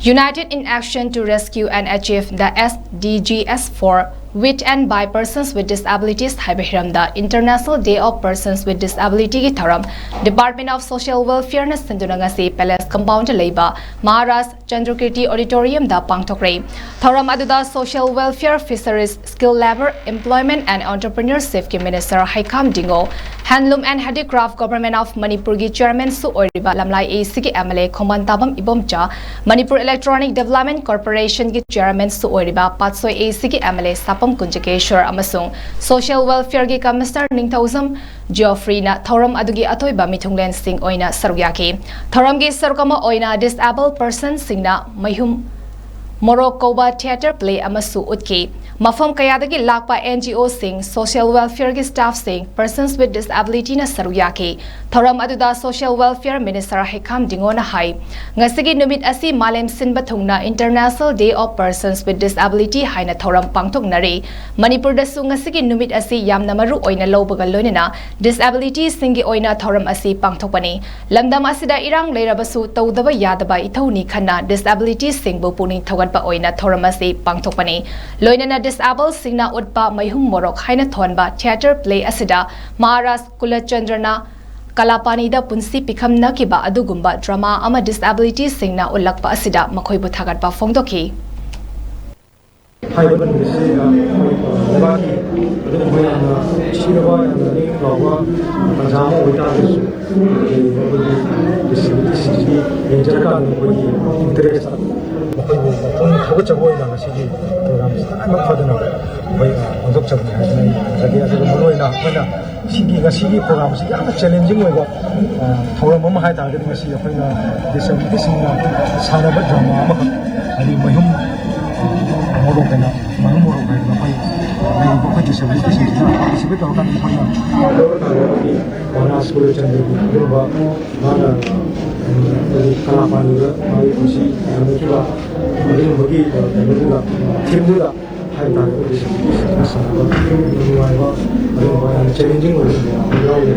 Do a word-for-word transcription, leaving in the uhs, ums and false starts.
United in Action to Rescue and Achieve the S D Gs for with and by persons with disabilities ꯍꯥꯏꯕ ꯍꯤꯔꯝꯗ International Day of Persons with Disability ꯒꯤ ꯊꯧꯔꯝ Department of Social Welfare ꯅ ꯁꯤꯟꯗꯨꯅ ꯉꯁꯤ Palace Compound ꯗ ꯂꯩꯕ Maharaj ꯆꯟꯗ꯭ꯔꯀꯤꯔꯇꯤ Auditorium ꯗ ꯄꯥꯡꯊꯣꯛꯈ꯭ꯔꯦ꯫ ꯊꯧꯔꯝ ꯑꯗꯨꯗ Social Welfare, Fisheries, Skill Labour, Employment and Entrepreneurship ꯀꯤ Minister ꯍꯩꯈꯥꯝ ꯗꯤꯡꯉꯣ, Handloom and Handicraft Government of Manipur ꯒꯤ Chairman ꯁꯨ ꯑꯣꯏꯔꯤꯕ ꯂꯝꯂꯥꯏ A C ꯒꯤ M L A ꯈꯣꯡꯕꯥꯟ ꯇꯥꯕꯝ Ibomcha, Manipur Electronic Development Corporation ꯒꯤ Chairman ꯁꯨ ꯑꯣꯏꯔꯤꯕ ꯄꯥꯠꯁꯣꯏ A C ꯒꯤ M L A ꯁꯥꯄꯝ ꯀꯨꯟꯖꯀꯦꯁ꯭ꯋꯔ ꯑꯃꯁꯨꯡ Social Welfare ꯒꯤ Commissioner ꯅꯤꯡꯊꯧꯖꯝ Geoffrey ꯅ ꯊꯧꯔꯝ ꯑꯗꯨꯒꯤ ꯑꯊꯣꯏꯕ ꯃꯤꯊꯨꯡꯂꯦꯟꯁꯤꯡ ꯑꯣꯏꯅ ꯁꯔꯨꯛ ꯌꯥꯈꯤ꯫ ꯊꯧꯔꯝꯒꯤ ꯁꯔꯨꯛ ꯑꯃ ꯑꯣꯏꯅ Disabled Person ꯁꯤꯡꯅ ꯃꯩꯍꯨꯝ ꯃꯣꯔꯣꯛ ꯀꯧꯕ theatre play ꯑꯃꯁꯨ ꯎꯠꯈꯤ꯫ ꯃꯐꯝ ꯀꯌꯥꯗꯒꯤ ꯂꯥꯛꯄ N G O ꯁꯤꯡ, Social Welfare ꯒꯤ staff ꯁꯤꯡ, Persons with Disability ꯅ ꯁꯔꯨꯛ ꯌꯥꯈꯤ꯫ ꯊꯧꯔꯝ ꯑꯗꯨꯗ Social Welfare Minister ꯍꯩꯈꯥꯝ ꯗꯤꯡꯉꯣꯅ ꯍꯥꯏ, ꯉꯁꯤꯒꯤ ꯅꯨꯃꯤꯠ ꯑꯁꯤ ꯃꯥꯂꯦꯝ ꯁꯤꯟꯕ ꯊꯨꯡꯅ International Day of Persons with Disability ꯍꯥꯏꯅ ꯊꯧꯔꯝ ꯄꯥꯡꯊꯣꯛꯅꯔꯤ꯫ ꯃꯅꯤꯄꯨꯔꯗꯁꯨ ꯉꯁꯤꯒꯤ ꯅꯨꯃꯤꯠ ꯑꯁꯤ ꯌꯥꯝꯅ ꯃꯔꯨ ꯑꯣꯏꯅ ꯂꯧꯕꯒ ꯂꯣꯏꯅꯅ Disability ꯁꯤꯡꯒꯤ ꯑꯣꯏꯅ ꯊꯧꯔꯝ ꯑꯁꯤ ꯄꯥꯡꯊꯣꯛꯄꯅꯤ꯫ ꯂꯝꯗꯝ ꯑꯁꯤꯗ ꯏꯔꯥꯡ ꯂꯩꯔꯕꯁꯨ ꯇꯧꯗꯕ ꯌꯥꯗꯕ ꯏꯊꯧꯅꯤ ꯈꯟꯅ Disability ꯁꯤꯡꯕꯨ ꯄꯨꯛꯅꯤꯡ ꯊꯧꯒꯠꯄ ꯑꯣꯏꯅ ꯊꯧꯔꯝ ꯑꯁꯤ ꯄꯥꯡꯊꯣꯛꯄꯅꯤ꯫ ꯂꯣꯏꯅꯅ Disabled ꯁꯤꯡꯅ ꯎꯠꯄ ꯃꯩꯍꯨꯝ ꯃꯣꯔꯣꯛ ꯍꯥꯏꯅ ꯊꯣꯟꯕ theatre play ꯑꯁꯤꯗ ꯃꯍꯥꯔꯥꯖ ꯀꯨꯂꯆꯟꯗ꯭ꯔꯅ ꯀꯂꯥꯄꯥꯅꯤꯗ ꯄꯨꯟꯁꯤ ꯄꯤꯈꯝꯅꯈꯤꯕ ꯑꯗꯨꯒꯨꯝꯕ drama ꯑꯃ Disability ꯁꯤꯡꯅ ꯎꯠꯂꯛꯄ ꯑꯁꯤꯗ ꯃꯈꯣꯏꯕꯨ ꯊꯥꯒꯠꯄ ꯐꯣꯡꯗꯣꯛꯈꯤ꯫ ꯍꯥꯏꯔꯤꯕ ꯅꯨꯃꯤꯠꯁꯤꯗ ꯑꯩꯈꯣꯏ ꯂꯩꯕꯥꯛꯀꯤ ꯑꯗꯨꯒꯨꯝꯕ ꯌꯥꯝꯅ ꯅꯨꯡꯁꯤꯔꯕ, ꯌꯥꯝꯅ ꯅꯤꯡ ꯂꯥꯎꯕ ꯇꯥꯟꯖꯥ ꯑꯃ ꯑꯣꯏꯇꯥꯔꯒꯁꯨ, ꯑꯩꯈꯣꯏꯒꯤ disability ꯁꯤꯡꯁꯤꯒꯤ ꯌꯦꯡꯖꯔꯀꯥꯟꯗ ꯃꯈꯣꯏꯒꯤ interest, ꯃꯈꯣꯏꯕꯨ ꯄꯨꯛꯅꯤꯡ ꯊꯧꯒꯠꯆꯕ ꯑꯣꯏꯅ ꯉꯁꯤꯒꯤ program ꯁꯤ ꯇꯉꯥꯏꯐꯗꯅ ꯑꯩꯈꯣꯏ ꯄꯥꯡꯊꯣꯛꯆꯕꯅꯤ ꯍꯥꯏꯗꯨꯅ ꯑꯩ ꯊꯝꯖꯒꯦ꯫ ꯑꯗꯨꯒ ꯃꯔꯨꯑꯣꯏꯅ ꯑꯩꯈꯣꯏꯅ ꯁꯤꯒꯤ ꯉꯁꯤꯒꯤ program ꯁꯤ ꯌꯥꯝꯅ challenging ꯑꯣꯏꯕ, ꯑ, ꯊꯧꯔꯝ ꯑꯃ ꯍꯥꯏ ꯇꯥꯔꯒꯗꯤ ꯉꯁꯤ ꯑꯩꯈꯣꯏꯅ disability ꯁꯤꯡꯅ ꯁꯥꯟꯅꯕ drama ꯑꯃꯈꯛ, ꯍꯥꯏꯗꯤ ꯃꯌꯨꯝ, ꯑ, ꯃꯣꯔꯣꯛ ꯍꯥꯏꯅ, ꯃꯌꯨꯝ ꯃꯣꯔꯣꯛ ꯍꯥꯏꯗꯅ ꯑꯩꯈꯣꯏ ꯂꯩꯔꯤꯕ ꯑꯩꯈꯣꯏ disability ꯁꯤꯡꯁꯤꯅ participate ꯇꯧꯔꯀꯥꯟꯗ ꯑꯩꯈꯣꯏꯅ ꯃꯍꯥꯔꯥꯖ ꯀꯨꯂꯆꯟꯗ꯭ꯔꯒꯤ ꯑꯗꯨꯒꯨꯝꯕ ꯃꯥꯅ, ꯎꯝ, ꯑꯩꯈꯣꯏꯒꯤ ꯀꯂꯥꯄꯥꯅꯤꯗ ꯃꯥꯒꯤ ꯄꯨꯟꯁꯤ ꯌꯥꯝꯅꯈꯤꯕ ꯑꯗꯨꯒꯨꯝꯕꯒꯤ, ꯑ, ꯀꯩꯅꯣꯗꯨꯗ, theme ꯗꯨꯗ ꯍꯥꯏꯕ ꯇꯥꯔꯦ, ꯑꯩꯈꯣꯏꯒꯤ ꯁꯥꯟꯅꯕ ꯅꯨꯡꯉꯥꯏꯕ, ꯑꯗꯨꯒꯨꯝꯕ ꯌꯥꯝꯅ challenging ꯑꯣꯏꯕ ꯃꯌꯥꯝ ꯑꯃ ꯌꯥꯎꯔꯤ꯫